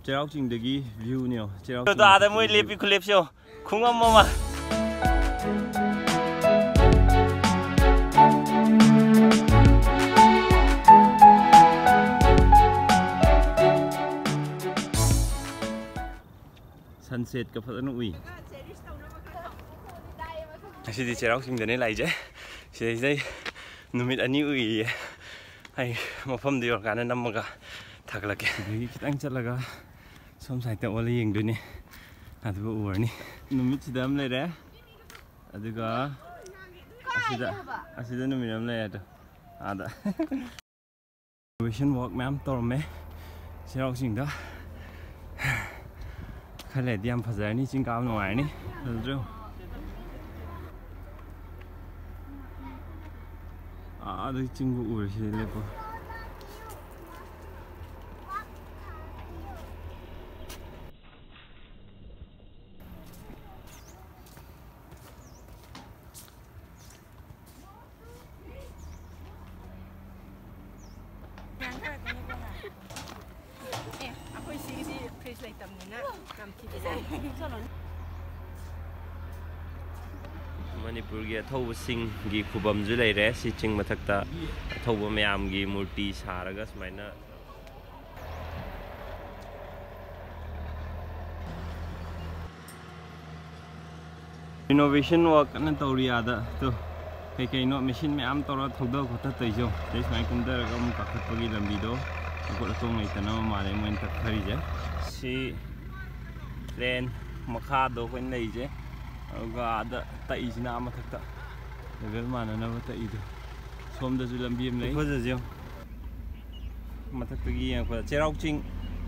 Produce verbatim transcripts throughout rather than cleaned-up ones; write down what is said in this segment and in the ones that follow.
ꯆꯩꯔꯥꯎ ꯆꯤꯡꯗꯒꯤ ꯚ꯭ꯌꯨꯅꯦ꯫ ꯆꯩꯔꯥꯎ ꯑꯗꯣ ꯆꯤꯡ ꯑꯥꯗ ꯃꯣꯏ ꯃꯊꯛꯇꯒꯤ ꯂꯦꯞꯄꯤ ꯈꯨꯂꯦꯞꯁꯦ ꯌꯦꯡꯉꯣ꯫ ꯈꯨꯉꯝ ꯑꯃ꯫ Sunsetꯀ ꯐꯖꯅ ꯎꯏ꯫ ꯉꯁꯤꯗꯤ ꯆꯩꯔꯥꯎ ꯆꯤꯡꯗꯅꯦ ꯂꯥꯛꯏꯁꯦ꯫ ꯁꯤꯗꯩꯁꯤꯗꯩ ꯅꯨꯃꯤꯠ ꯑꯅꯤ ꯎꯏꯌꯦ꯫ ꯑꯩ ꯃꯐꯝꯗꯨ ꯌꯧꯔꯀꯥꯟꯗ ꯅꯝꯃꯒ ꯊꯥꯒꯠꯂꯛꯀꯦ꯫ ꯑꯗꯒꯤ ꯈꯤꯇꯪ ꯆꯠꯂꯒ ꯁꯣꯝ ꯁꯥꯏꯗꯇ ꯑꯣꯜꯂ ꯌꯦꯡꯗꯣꯏꯅꯦ꯫ ꯑꯗꯨꯒ ꯎꯔꯅꯤ꯫ ꯅꯨꯃꯤꯠꯁꯤꯗ ꯑꯃ ꯂꯩꯔꯦ꯫ ꯑꯗꯨꯒ ꯑꯁꯤꯗ, ꯑꯁꯤꯗ ꯅꯨꯃꯤꯠ ꯑꯃ ꯂꯩꯔꯦ꯫ ꯑꯗꯣ ꯑꯥꯗ Innovation Walk ꯃꯌꯥꯝ ꯇꯧꯔꯝꯃꯦ ꯆꯩꯔꯥꯎ ꯆꯤꯡꯗ꯫ ꯈꯔ ꯂꯩꯔꯗꯤ ꯌꯥꯝ ꯐꯖꯔꯅꯤ, ꯆꯤꯡ ꯀꯥꯕ ꯅꯨꯡꯉꯥꯏꯔꯅꯤ꯫ ꯐꯖꯗ꯭ꯔꯣ? ꯑꯥꯗꯒꯤ ꯆꯤꯡꯕꯨ ꯎꯔꯦ ꯁꯤꯗ ꯂꯦꯞꯄ꯫ ꯑꯦ, ꯑꯩꯈꯣꯏ ꯁꯤꯒꯤꯗꯤ fridge ꯂꯩꯇꯕꯅꯤꯅ ꯌꯥꯝ ꯊꯤꯗꯤ ꯆꯥꯏ꯫ ꯃꯅꯤꯄꯨꯔꯒꯤ ꯑꯊꯧꯕꯁꯤꯡꯒꯤ ꯈꯨꯕꯝꯁꯨ ꯂꯩꯔꯦ꯫ ꯁꯤ ꯆꯤꯡ ꯃꯊꯛꯇ ꯑꯊꯧꯕ ꯃꯌꯥꯝꯒꯤ ꯃꯨꯔꯇꯤ ꯁꯥꯔꯒ ꯁꯨꯃꯥꯏꯅ꯫ Renovation work ꯀꯟꯅ ꯇꯧꯔꯤ ꯑꯥꯗ꯫ ꯇꯨ, ꯀꯩ ꯀꯩꯅꯣ machine ꯃꯌꯥꯝ ꯇꯧꯔ ꯊꯧꯗ ꯈꯣꯠꯇ ꯇꯧꯔꯤꯁꯦ꯫ ꯑꯗꯩ ꯁꯨꯃꯥꯏꯅ ꯀꯨꯝꯊꯔꯒ ꯑꯃꯨꯛ ꯀꯥꯈꯠꯄꯒꯤ ꯂꯝꯕꯤꯗꯣ ꯑꯀꯣꯠ ꯑꯇꯣꯡ ꯂꯩꯇꯅꯕ ꯃꯥꯜꯂꯦ ꯃꯣꯏꯅ ꯇꯛꯊꯔꯤꯁꯦ꯫ ꯁꯤ plane ꯃꯈꯥꯗꯣ ꯑꯩꯈꯣꯏꯅ ꯂꯩꯔꯤꯁꯦ꯫ ꯑꯗꯨꯒ ꯑꯥꯗ ꯇꯛꯏꯁꯤꯅ ꯑꯥ ꯃꯊꯛꯇ level ꯃꯥꯟꯅꯅꯕ ꯇꯛꯏꯗꯣ꯫ ꯁꯣꯝꯗꯁꯨ ꯂꯝꯕꯤ ꯑꯃ ꯂꯩ꯫ ꯈꯨꯐꯖꯁꯦ ꯌꯦꯡꯉꯣ꯫ ꯃꯊꯛꯇꯒꯤ ꯌꯦꯡꯉꯛꯄꯗ ꯆꯩꯔꯥꯎ ꯆꯤꯡ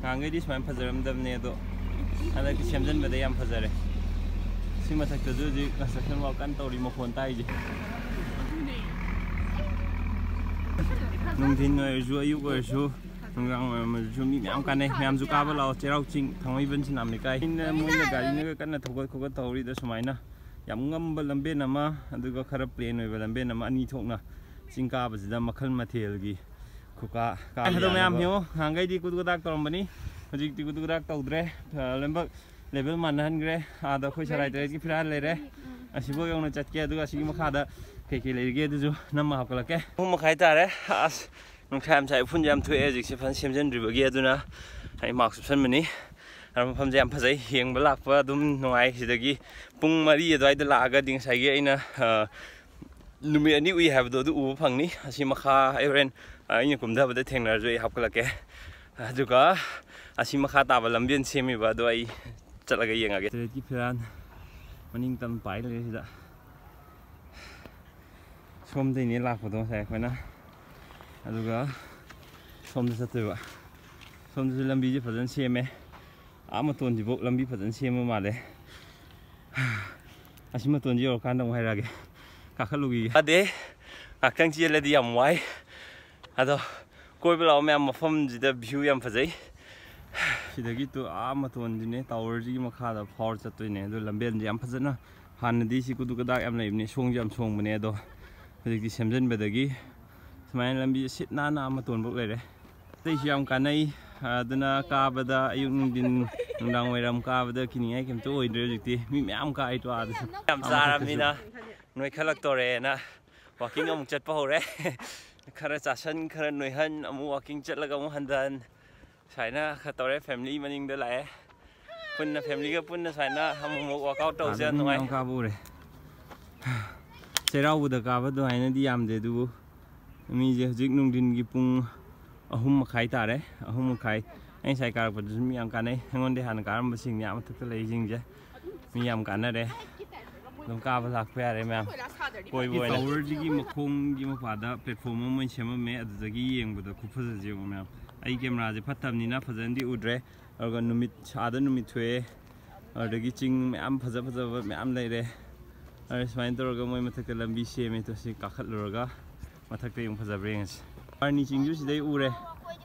ꯉꯍꯥꯟꯈꯩꯗꯤ ꯁꯨꯃꯥꯏꯅ ꯐꯖꯔꯝꯗꯕꯅꯦ, ꯑꯗꯣ ꯍꯟꯗꯛꯇꯤ ꯁꯦꯝꯖꯤꯟꯕꯗ ꯌꯥꯝ ꯐꯖꯔꯦ꯫ ꯁꯤ ꯃꯊꯛꯇꯁꯨ ꯍꯧꯖꯤꯛ construction work ꯀꯟꯅ ꯇꯧꯔꯤ, ꯃꯈꯣꯟ ꯇꯥꯏꯁꯦ꯫ ꯅꯨꯡꯊꯤꯟ ꯑꯣꯏꯔꯁꯨ, ꯑꯌꯨꯛ ꯑꯣꯏꯔꯁꯨ, ꯅꯨꯡꯗꯥꯡ ꯋꯥꯏꯔꯝ ꯑꯣꯏꯔꯁꯨ ꯃꯤ ꯃꯌꯥꯝ ꯀꯥꯟꯅꯩ꯫ ꯃꯌꯥꯝꯁꯨ ꯀꯥꯕ ꯂꯥꯛꯑꯣ ꯆꯩꯔꯥꯎ ꯆꯤꯡ ꯊꯥꯡꯃꯩꯕꯟ ꯁꯤꯅꯥꯝ ꯂꯩꯀꯥꯏ꯫ ꯃꯣꯏꯅ ꯒꯥꯔꯤꯅꯒ ꯀꯟꯅ ꯊꯧꯒꯠ ꯈꯣꯠꯀꯠ ꯇꯧꯔꯤꯗ ꯁꯨꯃꯥꯏꯅ ꯌꯥꯝ ꯉꯝꯕ ꯂꯝꯕꯦꯟ ꯑꯃ, ꯑꯗꯨꯒ ꯈꯔ plain ꯑꯣꯏꯕ ꯂꯝꯕꯦꯟ ꯑꯃ, ꯑꯅꯤ ꯊꯣꯛꯅ ꯆꯤꯡ ꯀꯥꯕꯁꯤꯗ ꯃꯈꯜ ꯃꯊꯦꯜꯒꯤ ꯈꯨꯀꯥ ꯀꯥꯕ ꯑꯗꯣ ꯃꯌꯥꯝ ꯌꯥꯅꯕ꯫ ꯌꯦꯡꯉꯣ, ꯉꯍꯥꯟꯈꯩꯗꯤ ꯀꯨꯠ ꯀꯨꯗꯥꯛ ꯇꯧꯔꯝꯕꯅꯤ, ꯍꯧꯖꯤꯛꯇꯤ ꯒꯨꯗꯨ ꯒꯨꯗꯥꯛ ꯇꯧꯗ꯭ꯔꯦ꯫ ꯑ, ꯂꯣꯏꯅꯃꯛ ꯂꯦꯚꯦꯜ ꯃꯥꯟꯅꯍꯟꯈ꯭ꯔꯦ꯫ ꯑꯥꯗ ꯑꯩꯈꯣꯏ ꯁꯔꯥꯏ ꯇꯔꯦꯠꯀꯤ ꯐꯤꯔꯥꯜ ꯂꯩꯔꯦ꯫ ꯑꯁꯤꯐꯥꯎ ꯌꯧꯅ ꯆꯠꯀꯦ, ꯑꯗꯨꯒ ꯑꯁꯤꯒꯤ ꯃꯈꯥꯗ ꯀꯩꯀꯩ ꯂꯩꯔꯤꯒꯦ ꯑꯗꯨꯁꯨ ꯅꯝꯃ ꯍꯥꯞꯀꯠꯂꯛꯀꯦ꯫ ꯄꯨꯡ ꯃꯈꯥꯏ ꯇꯥꯔꯦ꯫ ꯑꯁ, ꯅꯨꯡꯁꯥ ꯌꯥꯝ ꯁꯥꯏ, ꯎꯐꯨꯟꯁꯨ ꯌꯥꯝ ꯊꯣꯛꯑꯦ ꯍꯧꯖꯤꯛꯁꯦ, ꯐꯖꯅ ꯁꯦꯝꯖꯤꯟꯗ꯭ꯔꯤꯕꯒꯤ꯫ ꯑꯗꯨꯅ ꯑꯩ ꯃꯥꯛꯁ ꯎꯞꯁꯟꯕꯅꯤ꯫ ꯑꯗꯣ ꯃꯐꯝꯁꯦ ꯌꯥꯝ ꯐꯖꯩ, ꯌꯦꯡꯕ ꯂꯥꯛꯄ ꯑꯗꯨꯝ ꯅꯨꯡꯉꯥꯏ꯫ ꯁꯤꯗꯒꯤ ꯄꯨꯡ ꯃꯔꯤ ꯑꯗꯨꯋꯥꯏꯗ ꯂꯥꯛꯑꯒꯗꯤ ꯉꯁꯥꯏꯒꯤ ꯑꯩꯅ, ꯑ, ꯅꯨꯃꯤꯠ ꯑꯅꯤ ꯎꯏ ꯍꯥꯏꯕꯗꯣ ꯑꯗꯨ ꯎꯕ ꯐꯪꯅꯤ꯫ ꯑꯁꯤ ꯃꯈꯥ ꯑꯩ ꯍꯣꯔꯦꯟ, ꯑ, ꯑꯩꯅ ꯀꯨꯝꯊꯕꯗ ꯊꯦꯡꯅꯔꯁꯨ ꯑꯩ ꯍꯥꯞꯀꯠꯂꯛꯀꯦ꯫ ꯑꯗꯨꯒ ꯑꯁꯤ ꯃꯈꯥ ꯇꯥꯕ ꯂꯝꯕꯦꯟ ꯁꯦꯝꯃꯤꯕ ꯑꯗꯣ ꯑꯩ ꯆꯠꯂꯒ ꯌꯦꯡꯉꯒꯦ꯫ ꯇꯔꯦꯠꯀꯤ ꯐꯤꯔꯥꯟ ꯃꯅꯤꯡ ꯇꯝ ꯄꯥꯏ ꯂꯩꯔꯦ ꯁꯤꯗ꯫ ꯁꯣꯝꯗꯩꯅꯦ ꯂꯥꯛꯄꯗꯣ ꯉꯁꯥꯏ ꯑꯩꯈꯣꯏꯅ꯫ ꯑꯗꯨꯒ ꯁꯣꯝꯗ ꯆꯠꯇꯣꯏꯕ꯫ ꯁꯣꯝꯗꯁꯨ ꯂꯝꯕꯤꯁꯦ ꯐꯖꯅ ꯁꯦꯝꯃꯦ꯫ ꯑꯥ ꯃꯇꯣꯟꯁꯤꯐꯥꯎ ꯂꯝꯕꯤ ꯐꯖꯅ ꯁꯦꯝꯕ ꯃꯥꯜꯂꯦ꯫ ꯑꯁꯤ ꯃꯇꯣꯟꯁꯤ ꯌꯧꯔꯀꯥꯟꯗ ꯑꯃꯨꯛ ꯍꯥꯏꯔꯛꯑꯒꯦ꯫ ꯀꯥꯈꯠꯂꯨꯈꯤꯒꯦ꯫ ꯑꯗꯦ, ꯉꯥꯛꯇꯪ ꯆꯦꯜꯂꯗꯤ ꯌꯥꯝ ꯋꯥꯏ꯫ ꯑꯗꯣ ꯀꯣꯏꯕ ꯂꯥꯛꯑꯣ ꯃꯌꯥꯝ, ꯃꯐꯝꯁꯤꯗ ꯚ꯭ꯌꯨ ꯌꯥꯝ ꯐꯖꯩ꯫ ꯁꯤꯗꯒꯤ ꯇꯨ ꯑꯥ ꯃꯇꯣꯟꯁꯤꯅꯦ, ꯇꯥꯋꯔꯁꯤꯒꯤ ꯃꯈꯥꯗ ꯐꯥꯎꯔ ꯆꯠꯇꯣꯏꯅꯦ꯫ ꯑꯗꯣ ꯂꯝꯕꯦꯟꯁꯦ ꯌꯥꯝ ꯐꯖꯅ, ꯍꯥꯟꯅꯗꯤ ꯁꯤ ꯀꯨꯗꯨ ꯀꯗꯥꯛ ꯌꯥꯝ ꯂꯩꯕꯅꯦ, ꯁꯣꯡꯁꯨ ꯌꯥꯝ ꯁꯣꯡꯕꯅꯦ꯫ ꯑꯗꯣ ꯍꯧꯖꯤꯛꯇꯤ ꯁꯦꯝꯖꯤꯟꯕꯗꯒꯤ ꯁꯨꯃꯥꯏꯅ ꯂꯝꯕꯤꯁꯦ ꯁꯤꯠ ꯅꯥꯟꯅ ꯑꯥ ꯃꯇꯣꯟꯐꯥꯎ ꯂꯩꯔꯦ꯫ ꯑꯇꯩꯁꯨ ꯌꯥꯝ ꯀꯥꯟꯅꯩ꯫ ꯑꯗꯨꯅ ꯀꯥꯕꯗ ꯑꯌꯨꯛ ꯅꯨꯡꯊꯤꯟ ꯅꯨꯡꯗꯥꯡ ꯋꯥꯏꯔꯝ ꯀꯥꯕꯗ ꯀꯤꯅꯤꯡꯉꯥꯏ ꯀꯩꯝꯇ ꯑꯣꯏꯗ꯭ꯔꯦ ꯍꯧꯖꯤꯛꯇꯤ꯫ ꯃꯤ ꯃꯌꯥꯝ ꯀꯥꯏꯗꯣ ꯑꯥꯗꯁꯨ꯫ ꯌꯥꯝ ꯆꯥꯔꯕꯅꯤꯅ ꯅꯣꯏꯈꯠꯂꯛꯇꯣꯔꯦꯅ ꯋꯥꯀꯤꯡ ꯑꯃꯨꯛ ꯆꯠꯄ ꯍꯧꯔꯦ꯫ ꯈꯔ ꯆꯥꯁꯟ, ꯈꯔ ꯅꯣꯏꯍꯟ, ꯑꯃꯨꯛ ꯋꯥꯀꯤꯡ ꯆꯠꯂꯒ ꯑꯃꯨꯛ ꯍꯟꯊꯍꯟ꯫ ꯁꯨꯃꯥꯏꯅ ꯈꯔ ꯇꯧꯔꯦ꯫ ꯐꯦꯃꯤꯂꯤ ꯃꯅꯤꯡꯗ ꯂꯥꯛꯑꯦ꯫ ꯄꯨꯟꯅ, ꯐꯦꯃꯤꯂꯤꯒ ꯄꯨꯟꯅ ꯁꯨꯃꯥꯏꯅ ꯑꯃꯨꯛ ꯃꯨꯛ ꯋꯥꯛꯑꯥꯎꯠ ꯇꯧꯁꯦ꯫ ꯑꯥꯗ ꯌꯥꯝ ꯃꯤ ꯅꯨꯡꯉꯥꯏ꯫ ꯃꯌꯥꯝ ꯀꯥꯕ ꯎꯔꯦ꯫ ꯆꯩꯔꯥꯎꯕꯗ ꯀꯥꯕ ꯑꯗꯨꯃꯥꯏꯅꯗꯤ ꯌꯥꯝꯗꯦ, ꯑꯗꯨꯕꯨ ꯃꯤꯁꯦ ꯍꯧꯖꯤꯛ ꯅꯨꯡꯊꯤꯟꯒꯤ ꯄꯨꯡ ꯑꯍꯨꯝ ꯃꯈꯥꯏ ꯇꯥꯔꯦ꯫ ꯑꯍꯨꯝ ꯃꯈꯥꯏ꯫ ꯑꯩ ꯉꯁꯥꯏ ꯀꯥꯔꯛꯄꯗꯁꯨ ꯃꯤ ꯌꯥꯝ ꯀꯥꯟꯅꯩ꯫ ꯑꯩꯉꯣꯟꯗꯩ ꯍꯥꯟꯅ ꯀꯥꯔꯝꯕꯁꯤꯡꯅꯦ ꯑꯥ ꯃꯊꯛꯇ ꯂꯩꯔꯤꯁꯤꯡꯁꯦ꯫ ꯃꯤ ꯌꯥꯝ ꯀꯥꯟꯅꯔꯦ꯫ ꯑꯗꯨꯝ ꯀꯥꯕ ꯂꯥꯛꯄ ꯌꯥꯔꯦ ꯃꯌꯥꯝ꯫ ꯀꯣꯏꯕ ꯑꯣꯏꯅ꯫ ꯇꯥꯋꯔꯁꯤꯒꯤ ꯃꯈꯣꯡꯒꯤ ꯃꯄꯥꯗ ꯄ꯭ꯂꯦꯠꯐꯣꯝ ꯑꯃ ꯑꯣꯏꯅ ꯁꯦꯝꯃꯝꯃꯦ꯫ ꯑꯗꯨꯗꯒꯤ ꯌꯦꯡꯕꯗ ꯈꯨꯐꯖꯁꯦ ꯌꯦꯡꯉꯣ ꯃꯌꯥꯝ꯫ ꯑꯩ ꯀꯦꯃꯦꯔꯥꯁꯦ ꯐꯠꯇꯕꯅꯤꯅ ꯐꯖꯅꯗꯤ ꯎꯗ꯭ꯔꯦ꯫ ꯑꯗꯨꯒ ꯅꯨꯃꯤꯠ, ꯑꯥꯗ ꯅꯨꯃꯤꯠ ꯊꯣꯛꯑꯦ꯫ ꯑꯗꯨꯗꯒꯤ ꯆꯤꯡ ꯃꯌꯥꯝ ꯐꯖ ꯐꯖꯕ ꯃꯌꯥꯝ ꯂꯩꯔꯦ꯫ ꯑꯗꯨ ꯁꯨꯃꯥꯏꯅ ꯇꯧꯔꯒ ꯃꯣꯏ ꯃꯊꯛꯇ ꯂꯝꯕꯤ ꯁꯦꯝꯃꯦ꯫ ꯑꯗꯣ ꯁꯤ ꯀꯥꯈꯠꯂꯨꯔꯒ ꯃꯊꯛꯇ ꯌꯦꯡꯉꯨ, ꯐꯖꯕ꯭ꯔꯥ ꯌꯦꯡꯉꯁꯤ꯫ ꯕꯥꯔꯅꯤ ꯆꯤꯡꯁꯨ ꯁꯤꯗꯩ ꯎꯔꯦ꯫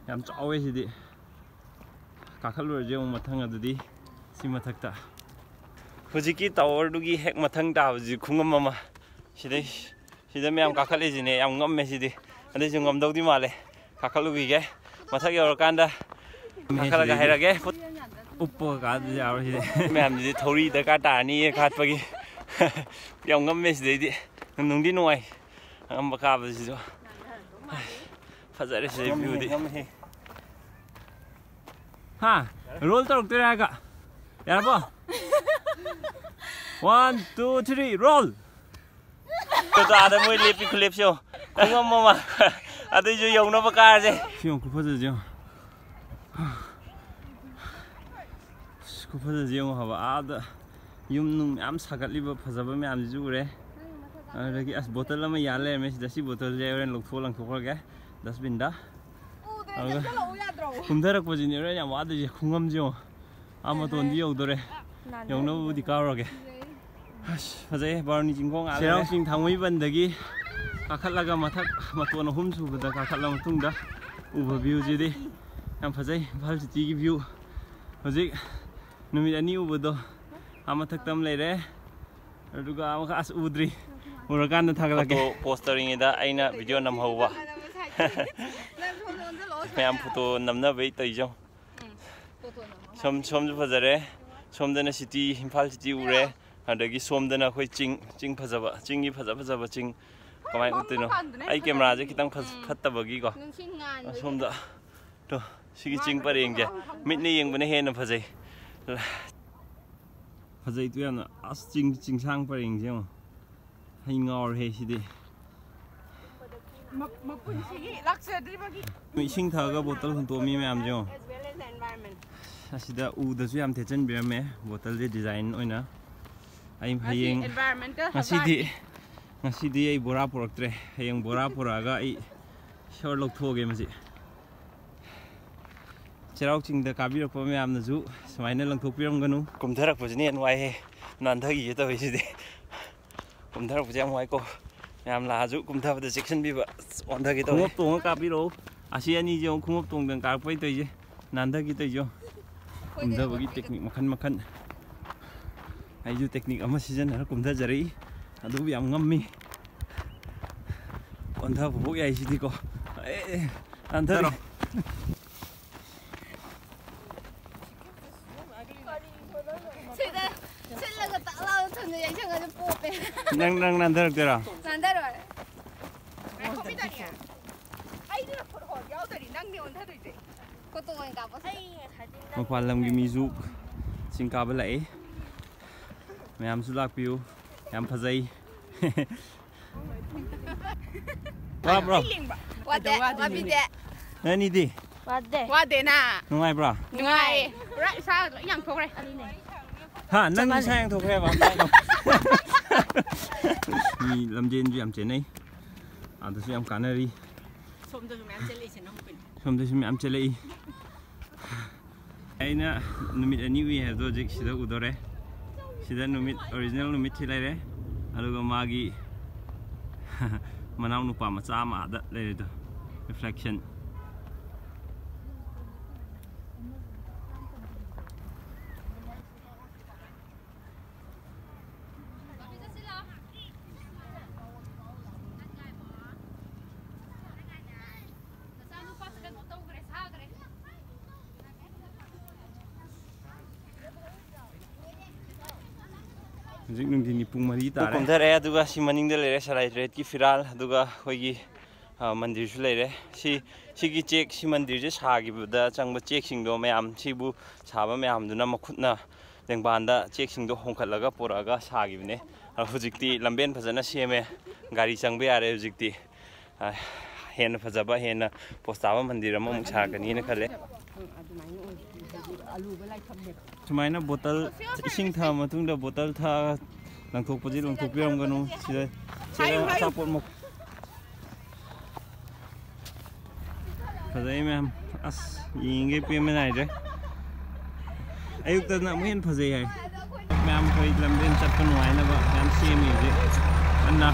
ꯌꯥꯝ ꯆꯥꯎꯋꯦ ꯁꯤꯗꯤ꯫ ꯀꯥꯈꯠꯂꯨꯔꯁꯦ ꯑꯃꯨꯛ ꯃꯊꯪ꯫ ꯑꯗꯨꯗꯤ ꯁꯤ ꯃꯊꯛꯇ, ꯍꯧꯖꯤꯛꯀꯤ ꯇꯥꯋꯔꯗꯨꯒꯤ ꯍꯦꯛ ꯃꯊꯪ ꯇꯥꯕꯁꯤ ꯈꯨꯉꯝ ꯑꯃ꯫ ꯁꯤꯗꯩ, ꯁꯤꯗ ꯃꯌꯥꯝ ꯀꯥꯈꯠꯂꯤꯁꯤꯅꯦ, ꯌꯥꯝ ꯉꯝꯃꯦ ꯁꯤꯗꯤ꯫ ꯑꯗꯨꯏꯁꯨ ꯉꯝꯗꯧꯗꯤ ꯃꯥꯜꯂꯦ꯫ ꯀꯥꯈꯠꯂꯨꯈꯤꯒꯦ꯫ ꯃꯊꯛ ꯌꯧꯔꯀꯥꯟꯗ ꯀꯥꯈꯠꯂꯒ ꯍꯥꯏꯔꯒꯦ꯫ ꯎꯞꯄꯒ ꯀꯥꯗꯗꯤ ꯌꯥꯔꯣꯏ ꯁꯤꯗꯤ꯫ ꯃꯌꯥꯝꯁꯤꯗꯤ ꯊꯧꯔꯤ ꯗꯔꯀꯥꯔ ꯇꯥꯔꯅꯤꯌꯦ ꯀꯥꯠꯄꯒꯤ꯫ ꯌꯥꯝ ꯉꯝꯃꯦ ꯁꯤꯗꯩꯗꯤ꯫ ꯅꯨꯡꯗꯤ ꯅꯨꯡꯉꯥꯏ꯫ ꯑꯉꯝꯕ ꯀꯥꯕꯁꯤꯁꯨ꯫ ꯐꯖꯔꯦ ꯁꯤꯗꯩ ꯚ꯭ꯌꯨꯗꯤ꯫ ꯍꯥ? ꯔꯣꯜ ꯇꯧꯔꯛꯇꯣꯏꯔꯥ ꯍꯥꯏꯒ? ꯌꯥꯔꯕꯣ? One, two, three, roll! ꯑꯗ ꯃꯣꯏ ꯂꯦꯞꯄꯤ ꯈꯨꯂꯦꯞꯁꯦ ꯌꯦꯡꯉꯣ꯫ ꯈꯣꯡꯉꯝ ꯑꯃ꯫ ꯑꯗꯨꯏꯁꯨ ꯌꯧꯅꯕ ꯀꯥꯔꯁꯦ꯫ ꯁꯤ ꯌꯦꯡꯉꯣ, ꯈꯨꯐꯖꯁꯦ ꯌꯦꯡꯉꯣ꯫ ꯑꯁ, ꯈꯨꯐꯖꯁꯦ ꯌꯦꯡꯉꯣ ꯍꯥꯏꯕ꯫ ꯑꯥꯗ ꯌꯨꯝ ꯅꯨꯡ ꯃꯌꯥꯝ ꯁꯥꯒꯠꯂꯤꯕ ꯐꯖꯕ ꯃꯌꯥꯝꯁꯤꯁꯨ ꯎꯔꯦ꯫ ꯑꯗꯨꯗꯒꯤ ꯑꯁ, ꯕꯣꯇꯜ ꯑꯃ ꯌꯥꯜ ꯂꯩꯔꯝꯃꯦ ꯁꯤꯗ꯫ ꯁꯤ ꯕꯣꯇꯜꯁꯦ ꯍꯣꯔꯦꯟ ꯂꯧꯊꯣꯛꯑ ꯂꯪꯊꯣꯛꯈ꯭ꯔꯒꯦ ꯗꯁꯕꯤꯟꯗ꯫ ꯑꯗꯨꯒ ꯀꯨꯝꯊꯔꯛꯄꯁꯤꯅꯦ ꯍꯣꯔꯦꯟ ꯌꯥꯝ ꯋꯥꯗꯣꯏꯁꯦ꯫ ꯈꯣꯡꯉꯝꯁꯦ ꯌꯦꯡꯉꯣ꯫ ꯑꯥ ꯃꯇꯣꯟꯗꯤ ꯌꯧꯗꯣꯔꯦ꯫ ꯌꯧꯅꯕꯕꯨꯗꯤ ꯀꯥꯔꯨꯔꯒꯦ꯫ ꯑꯁ, ꯐꯖꯩ ꯕꯥꯔꯨꯅꯤ ꯆꯤꯡꯈꯣꯡ ꯑꯥ ꯂꯩꯔꯦ꯫ ꯆꯩꯔꯥꯎ ꯆꯤꯡ ꯊꯥꯡꯃꯩꯕꯟꯗꯒꯤ ꯀꯥꯈꯠꯂꯒ ꯃꯊꯛ ꯃꯇꯣꯟ ꯑꯍꯨꯝ ꯁꯨꯕꯗ ꯀꯥꯈꯠꯂ ꯃꯇꯨꯡꯗ ꯎꯕ ꯚ꯭ꯌꯨꯁꯤꯗꯤ ꯌꯥꯝ ꯐꯖꯩ꯫ ꯏꯝꯐꯥꯜ ꯁꯤꯇꯤꯒꯤ ꯚ꯭ꯌꯨ ꯍꯧꯖꯤꯛ ꯅꯨꯃꯤꯠ ꯑꯅꯤ ꯎꯕꯗꯣ ꯑꯥ ꯃꯊꯛꯇ ꯑꯃ ꯂꯩꯔꯦ꯫ ꯑꯗꯨꯒ ꯑꯃꯈꯛ ꯑꯁ ꯎꯗ꯭ꯔꯤ꯫ ꯎꯔꯀꯥꯟꯗ ꯊꯥꯒꯠꯂꯛꯀꯦ꯫ ꯐꯣꯇꯣ ꯄꯣꯁ ꯇꯧꯔꯤꯉꯩꯗ ꯑꯩꯅ ꯚꯤꯗꯤꯑꯣ ꯅꯝꯍꯧꯕ꯫ ꯃꯌꯥꯝ ꯐꯣꯇꯣ ꯅꯝꯅꯕꯩ ꯇꯧꯔꯤꯁꯦ꯫ ꯁꯣꯝ, ꯁꯣꯝꯁꯨ ꯐꯖꯔꯦ꯫ ꯁꯣꯝꯗꯅ ꯁꯤꯇꯤ, ꯏꯝꯐꯥꯜ ꯁꯤꯇꯤ ꯎꯔꯦ꯫ ꯑꯗꯒꯤ ꯁꯣꯝꯗꯅ ꯑꯩꯈꯣꯏ ꯆꯤꯡ, ꯆꯤꯡ ꯐꯖꯕ, ꯆꯤꯡꯒꯤ ꯐꯖ ꯐꯖꯕ ꯆꯤꯡ꯫ ꯀꯃꯥꯏꯅ ꯎꯠꯇꯣꯏꯅꯣ? ꯑꯩ ꯀꯦꯃꯦꯔꯥꯁꯦ ꯈꯤꯇꯪ ꯐꯠ-, ꯐꯠꯇꯕꯒꯤꯀꯣ꯫ ꯑꯁꯣꯝꯗ꯫ ꯇꯣ, ꯁꯤꯒꯤ ꯆꯤꯡ ꯄꯔꯦꯡꯁꯦ ꯃꯤꯠꯅ ꯌꯦꯡꯕꯅ ꯍꯦꯟꯅ ꯐꯖꯩ꯫ ꯐꯖꯩꯗꯣ ꯌꯥꯝꯅ꯫ ꯑꯁ, ꯆꯤꯡ, ꯆꯤꯡꯁꯥꯡ ꯄꯔꯦꯡꯁꯦ ꯌꯦꯡꯉꯣ꯫ ꯑꯩ ꯉꯥꯎꯔꯦ ꯁꯤꯗꯤ꯫ ꯃ-, ꯃꯄꯨꯟꯁꯤꯒꯤ ꯂꯥꯛꯆꯗ꯭ꯔꯤꯕꯒꯤ ꯏꯁꯤꯡ ꯊꯛꯑꯒ ꯕꯣꯇꯜ ꯍꯨꯟꯇꯣꯛꯑꯝꯃꯤ ꯃꯌꯥꯝꯁꯦ ꯌꯦꯡꯉꯣ꯫ As well as the environment. ꯑꯁꯤꯗ ꯎꯗꯁꯨ ꯌꯥꯝ ꯊꯦꯠꯆꯟꯕꯤꯔꯝꯃꯦ ꯕꯣꯇꯜꯁꯦ ꯗꯤꯖꯥꯏꯟ ꯑꯣꯏꯅ꯫ ꯑꯩ ꯃꯁꯤ ꯍꯌꯦꯡ, environmental ꯉꯁꯤꯗꯤ, hazard꯫ ꯉꯁꯤꯗꯤ ꯑꯩ ꯕꯣꯔꯥ ꯄꯨꯔꯛꯇ꯭ꯔꯦ꯫ ꯍꯌꯦꯡ ꯕꯣꯔꯥ ꯄꯨꯔꯛꯑꯒ ꯑꯩ ꯁꯤꯌꯣꯔ ꯂꯧꯊꯣꯛꯑꯒꯦ ꯃꯁꯤ꯫ ꯆꯩꯔꯥꯎ ꯆꯤꯡꯗ ꯀꯥꯕꯤꯔꯛꯄ ꯃꯌꯥꯝꯅꯁꯨ ꯁꯨꯃꯥꯏꯅ ꯂꯪꯊꯣꯛꯄꯤꯔꯝꯒꯅꯨ꯫ ꯀꯨꯝꯊꯔꯛꯄꯁꯤꯅ ꯍꯦꯟꯅ ꯋꯥꯏꯍꯦ꯫ ꯅꯥꯟꯊꯈꯤꯒꯦ ꯇꯧꯋꯤ ꯁꯤꯗꯤ꯫ ꯀꯨꯝꯊꯔꯛꯄꯁꯦ ꯌꯥꯝ ꯋꯥꯏꯀꯣ꯫ ꯃꯌꯥꯝ ꯂꯥꯛꯑꯁꯨ ꯀꯨꯝꯊꯕꯗ ꯆꯦꯛꯁꯤꯟꯕꯤꯕ꯫ ꯑꯁ, ꯑꯣꯟꯊꯒꯦ ꯇꯧꯋꯦ꯫ ꯈꯣꯡꯎꯞ ꯇꯣꯡꯉ ꯀꯥꯞꯄꯤꯔꯛꯑꯣ꯫ ꯑꯁꯤ ꯑꯅꯤꯁꯦ ꯑꯃꯨꯛ ꯈꯣꯡꯎꯞ ꯇꯣꯡꯗꯅ ꯀꯥꯔꯛꯄꯩ ꯇꯧꯔꯤꯁꯦ꯫ ꯅꯥꯟꯊꯒꯦ ꯇꯧꯔꯤꯁꯦ꯫ ꯀꯨꯝꯊꯕꯒꯤ ꯇꯦꯛꯅꯤꯛ ꯃꯈꯟ ꯃꯈꯟ꯫ ꯑꯩꯁꯨ ꯇꯦꯛꯅꯤꯛ ꯑꯃ ꯁꯤꯖꯤꯟꯅꯔ ꯀꯨꯝꯊꯖꯔꯛꯏ꯫ ꯑꯗꯨꯕꯨ ꯌꯥꯝ ꯉꯝꯃꯤ꯫ ꯑꯣꯟꯊꯕꯐꯥꯎ ꯌꯥꯏ ꯁꯤꯗꯤꯀꯣ꯫ ꯑꯦ, ꯅꯥꯟꯊꯔꯣ꯫ ꯅꯪ ꯅꯪ ꯅꯥꯟꯊꯔꯛꯇꯣꯏꯔꯣ? ꯅꯥꯟꯊꯔꯣꯏ꯫ ꯉꯥꯏꯈꯣ, ꯃꯤꯗꯥꯅꯤ꯫ ꯑꯩꯗꯨꯅ ꯐꯨꯠ ꯍꯣꯜ ꯌꯥꯎꯗꯣꯏꯅꯤ, ꯅꯪꯅꯦ ꯑꯣꯟꯊꯗꯣꯏꯁꯦ꯫ ꯐꯣꯇꯣ ꯑꯣꯏꯅ ꯀꯥꯞꯄꯣ ꯁꯤꯗ꯫ ꯃꯄꯥꯟ ꯂꯝꯒꯤ ꯃꯤꯁꯨ ꯆꯤꯡ ꯀꯥꯕ ꯂꯥꯛꯏ꯫ ꯃꯌꯥꯝꯁꯨ ꯂꯥꯛꯄꯤꯌꯨ꯫ ꯌꯥꯝ ꯐꯖꯩ꯫ ꯋꯥꯕ꯭ꯔꯣ? ꯋꯥꯗꯦ, ꯋꯥꯕꯤꯗꯦ꯫ ꯅꯅꯤꯗꯤ? ꯋꯥꯗꯦ꯫ ꯋꯥꯗꯦꯅ꯫ ꯅꯨꯡꯉꯥꯏꯕ꯭ꯔꯣ? ꯅꯨꯡꯉꯥꯏꯌꯦ꯫ ꯄꯨꯔꯥ ꯏꯁꯥ ꯂꯣꯏ ꯌꯥꯡꯊꯣꯛꯈ꯭ꯔꯦ꯫ ꯍꯥ, ꯅꯪ ꯏꯁꯥ ꯌꯥꯡꯊꯣꯛꯈ꯭ꯔꯦꯕ? ꯃꯤ ꯂꯝꯖꯦꯟꯁꯨ ꯌꯥꯝ ꯆꯦꯟꯅꯩ꯫ ꯑꯗꯨꯁꯨ ꯌꯥꯝ ꯀꯥꯟꯅꯔꯤ꯫ ꯁꯣꯝꯗꯁꯨ ꯃꯌꯥꯝ ꯆꯦꯜꯂꯛꯏꯁꯦ ꯅꯪꯕꯨ ꯀꯩꯅꯣ? ꯁꯣꯝꯗꯁꯨ ꯃꯌꯥꯝ ꯆꯦꯜꯂꯛꯏ꯫ ꯑꯩꯅ ꯅꯨꯃꯤꯠ ꯑꯅꯤ ꯎꯏ ꯍꯥꯏꯕꯗꯣ ꯍꯧꯖꯤꯛ ꯁꯤꯗ ꯎꯗꯣꯔꯦ꯫ ꯁꯤꯗ ꯅꯨꯃꯤꯠ, ꯑꯣꯔꯤꯖꯤꯅꯦꯜ ꯅꯨꯃꯤꯠꯁꯤ ꯂꯩꯔꯦ, ꯑꯗꯨꯒ ꯃꯥꯒꯤ ꯃꯅꯥꯎ ꯅꯨꯄꯥ ꯃꯆꯥ ꯑꯃ ꯑꯥꯗ ꯂꯩꯔꯦꯗꯣ, ꯔꯤꯐ꯭ꯂꯦꯛꯁꯟ꯫ ꯍꯧꯖꯤꯛ ꯅꯨꯡꯊꯤꯟꯒꯤ ꯄꯨꯡ ꯃꯔꯤ ꯇꯥꯔꯦ꯫ ꯀꯨꯝꯊꯔꯛꯑꯦ, ꯑꯗꯨꯒ ꯁꯤ ꯃꯅꯤꯡꯗ ꯂꯩꯔꯦ ꯁꯂꯥꯏ ꯇꯔꯦꯠꯀꯤ ꯐꯤꯔꯥꯜ, ꯑꯗꯨꯒ ꯑꯩꯈꯣꯏꯒꯤ, ꯑ, ꯃꯟꯗꯤꯔꯁꯨ ꯂꯩꯔꯦ꯫ ꯁꯤ, ꯁꯤꯒꯤ ꯆꯦꯛ, ꯁꯤ ꯃꯟꯗꯤꯔꯁꯦ ꯁꯥꯈꯤꯕꯗ ꯆꯪꯕ ꯆꯦꯛꯁꯤꯡꯗꯣ ꯃꯌꯥꯝ, ꯁꯤꯕꯨ ꯁꯥꯕ ꯃꯌꯥꯝꯗꯨꯅ ꯃꯈꯨꯠꯅ ꯂꯦꯡꯕꯥꯟꯗ ꯆꯦꯛꯁꯤꯡꯗꯣ ꯍꯣꯡꯀꯠꯂꯒ ꯄꯨꯔꯛꯑꯒ ꯁꯥꯈꯤꯕꯅꯦ꯫ ꯑꯗꯣ ꯍꯧꯖꯤꯛꯇꯤ ꯂꯝꯕꯦꯟ ꯐꯖꯅ ꯁꯦꯝꯃꯦ, ꯒꯥꯔꯤ ꯆꯪꯕ ꯌꯥꯔꯦ ꯍꯧꯖꯤꯛꯇꯤ꯫ ꯑ, ꯍꯦꯟꯅ ꯐꯖꯕ, ꯍꯦꯟꯅ ꯄꯣꯁ ꯇꯥꯕ ꯃꯟꯗꯤꯔ ꯑꯃꯃꯨꯛ ꯁꯥꯔꯛꯀꯅꯤꯅ ꯈꯜꯂꯦ꯫ ꯁꯨꯃꯥꯏꯅ ꯕꯣꯇꯜ, ꯏꯁꯤꯡ ꯊꯛꯑ ꯃꯇꯨꯡꯗ ꯕꯣꯇꯜ ꯊꯛꯑ ꯂꯪꯊꯣꯛꯄꯁꯤ ꯂꯪꯊꯣꯛꯄꯤꯔꯝꯒꯅꯨ꯫ ꯁꯤꯗ, ꯁꯤꯗ ꯑꯆꯥꯄꯣꯠ ꯃꯛ-, ꯐꯖꯩ ꯃꯌꯥꯝ꯫ ꯑꯁ, ꯌꯦꯡꯉꯤꯉꯩ ꯄꯦꯟꯕ ꯅꯥꯏꯗ꯭ꯔꯦ꯫ ꯑꯌꯨꯛꯇꯅ ꯑꯃꯨꯛ ꯍꯦꯟꯅ ꯐꯖꯩ ꯍꯥꯏ꯫ ꯃꯌꯥꯝ ꯑꯩꯈꯣꯏ ꯂꯝꯖꯦꯟ ꯆꯠꯄ ꯅꯨꯡꯉꯥꯏꯅꯕ ꯃꯌꯥꯝ ꯁꯦꯝꯃꯤ ꯍꯧꯖꯤꯛ꯫ ꯀꯟꯅ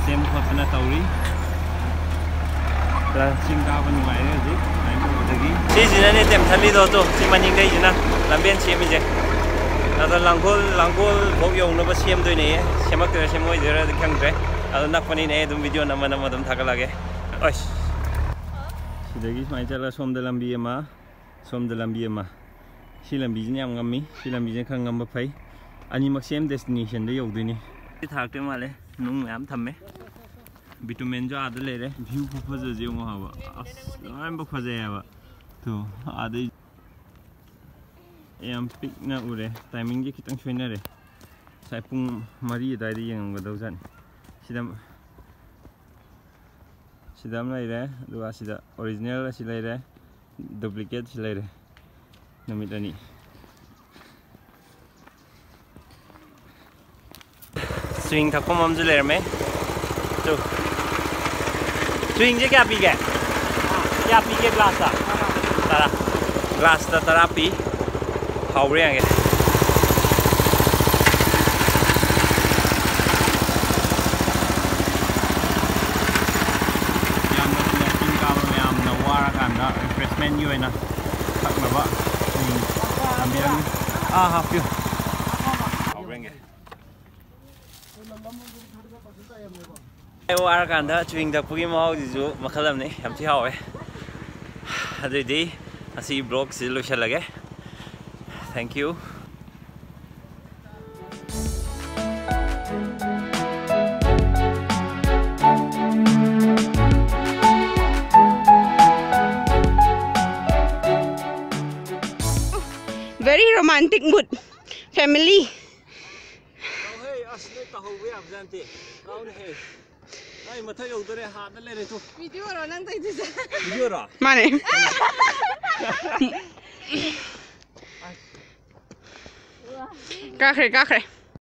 ꯁꯦꯝ ꯈꯣꯠꯇꯅ ꯇꯧꯔꯤ꯫ ꯈꯔ ꯆꯤꯡ ꯀꯥꯕ ꯅꯨꯡꯉꯥꯏꯔꯦ ꯍꯧꯖꯤꯛ ꯁꯨꯃꯥꯏꯅ ꯇꯧꯕꯗꯒꯤ꯫ ꯁꯤꯁꯤꯅꯅꯦ ꯇꯦꯝꯊꯜꯂꯤꯗꯣ, ꯇꯣ, ꯁꯤ ꯃꯅꯤꯡꯗꯩꯁꯤꯅ ꯂꯝꯕꯦꯟ ꯁꯦꯝꯃꯤꯁꯦ꯫ ꯑꯗꯣ ꯂꯥꯡꯒꯣꯜ, ꯂꯥꯡꯒꯣꯜ ꯐꯥꯎ ꯌꯧꯅꯕ ꯁꯦꯝꯗꯣꯏꯅꯦ꯫ ꯁꯦꯝꯃꯛꯇꯣꯏꯔꯥ ꯁꯦꯝꯃꯛꯑꯣꯏꯗꯣꯏꯔꯥꯗꯤ ꯈꯪꯗ꯭ꯔꯦ꯫ ꯑꯗꯣ ꯅꯛꯄꯅꯤꯅ ꯑꯩ ꯑꯗꯨꯝ ꯚꯤꯗꯤꯑꯣ ꯅꯝꯃ ꯅꯝꯃ ꯑꯗꯨꯝ ꯊꯥꯒꯠꯂꯛꯑꯒꯦ꯫ ꯑꯁ꯫ ꯁꯤꯗꯒꯤ ꯁꯨꯃꯥꯏꯅ ꯆꯠꯂꯒ ꯁꯣꯝꯗ ꯂꯝꯕꯤ ꯑꯃ, ꯁꯣꯝꯗ ꯂꯝꯕꯤ ꯑꯃ꯫ ꯁꯤ ꯂꯝꯕꯤꯁꯤꯅ ꯌꯥꯝ ꯉꯝꯃꯤ꯫ ꯁꯤ ꯂꯝꯕꯤꯁꯤꯅ ꯈꯔ ꯉꯝꯕ ꯐꯩ꯫ ꯑꯅꯤꯃꯛ ꯁꯦꯝ ꯗꯦꯁꯇꯤꯅꯦꯁꯟꯗ ꯌꯧꯗꯣꯏꯅꯤ꯫ ꯊꯥꯔꯛꯇꯣꯏ ꯃꯥꯜꯂꯦ꯫ ꯅꯨꯡ ꯃꯌꯥꯝ ꯊꯝꯃꯦ꯫ ꯕꯤꯇꯨꯃꯦꯟꯁꯨ ꯑꯥꯗ ꯂꯩꯔꯦ꯫ ꯚ꯭ꯌꯨ ꯈꯨꯐꯖꯁꯦ ꯌꯦꯡꯉꯣ ꯍꯥꯏꯕ꯫ ꯑꯁ, ꯂꯣꯏꯅꯃꯛ ꯐꯖꯩ ꯍꯥꯏꯕ꯫ ꯇꯨ, ꯑꯥꯗꯩ ꯌꯥꯝ ꯄꯤꯛꯅ ꯎꯔꯦ꯫ ꯇꯥꯏꯃꯤꯡꯁꯦ ꯈꯤꯇꯪ ꯁꯣꯏꯅꯔꯦ꯫ ꯉꯁꯥꯏ ꯄꯨꯡ ꯃꯔꯤ ꯑꯗꯨꯋꯥꯏꯗ ꯌꯦꯡꯉꯝꯒꯗꯧꯖꯥꯠꯅꯤ꯫ ꯁꯤꯗ, ꯁꯤꯗ ꯑꯃ ꯂꯩꯔꯦ, ꯑꯗꯨꯒ ꯁꯤꯗ ꯑꯣꯔꯤꯖꯤꯅꯦꯜ ꯑꯁꯤ ꯂꯩꯔꯦ, ꯗꯨꯄ꯭ꯂꯤꯀꯦꯠ ꯁꯤ ꯂꯩꯔꯦ꯫ ꯅꯨꯃꯤꯠ ꯑꯅꯤ꯫ ꯆꯨꯍꯤꯡ ꯊꯛꯐꯝ ꯑꯃꯁꯨ ꯂꯩꯔꯝꯃꯦ꯫ ꯇꯨ꯫ ꯆꯨꯍꯤꯡꯁꯦ ꯀꯌꯥ ꯄꯤꯒꯦ? ꯀꯌꯥ ꯄꯤꯒꯦ ꯒ꯭ꯂꯥꯁꯇ? ꯇꯔꯥ꯫ ꯒ꯭ꯂꯥꯁꯇ ꯇꯔꯥ ꯄꯤ꯫ ꯍꯥꯎꯕ꯭ꯔꯥ ꯌꯦꯡꯒꯦ꯫ ꯌꯥꯝꯅ ꯆꯤꯡ ꯀꯥꯕ ꯃꯌꯥꯝꯅ ꯋꯥꯔꯀꯥꯟꯗ ꯔꯤꯐ꯭ꯔꯦꯁꯃꯦꯟꯒꯤ ꯑꯣꯏꯅ ꯊꯛꯅꯕ ꯆꯨꯍꯤꯡ ꯊꯝꯕꯤꯔꯝꯃꯤ꯫ ꯑꯥ, ꯍꯥꯞꯄꯤꯌꯨ꯫ ꯍꯥꯎꯕ꯭ꯔꯥ ꯌꯦꯡꯒꯦ꯫ ꯑꯩ ꯋꯥꯔꯀꯥꯟꯗ ꯆꯨꯍꯤꯡ ꯊꯛꯄꯒꯤ ꯃꯍꯥꯎꯁꯤꯁꯨ ꯃꯈꯜ ꯑꯃꯅꯤ, ꯌꯥꯝ ꯊꯤ ꯍꯥꯎꯋꯦ꯫ ꯑꯗꯨꯏꯗꯤ ꯉꯁꯤ ꯕ꯭ꯂꯣꯒꯁꯤ ꯂꯣꯏꯁꯤꯜꯂꯒꯦ꯫ Thank you. Very romantic mood. Family. ꯑꯁ, ꯅꯣꯏ ꯇꯥꯍꯧꯕ ꯌꯥꯕꯖꯥꯠ ꯅꯠꯇꯦ꯫ ꯀꯥꯎꯅꯦꯍꯦ꯫ ꯑꯩ ꯃꯊꯛ ꯌꯧꯗꯣꯔꯦ, ꯍꯥꯟꯅ ꯂꯩꯔꯦ ꯇꯨ꯫ ꯚꯤꯗꯤꯑꯣꯔꯣ ꯅꯪ ꯇꯧꯗꯣꯏꯁꯦ? ꯚꯤꯗꯤꯑꯣꯔꯣ? ꯃꯥꯅꯦ꯫ ꯀꯥꯈ꯭ꯔꯦ, ꯀꯥꯈ꯭ꯔꯦ꯫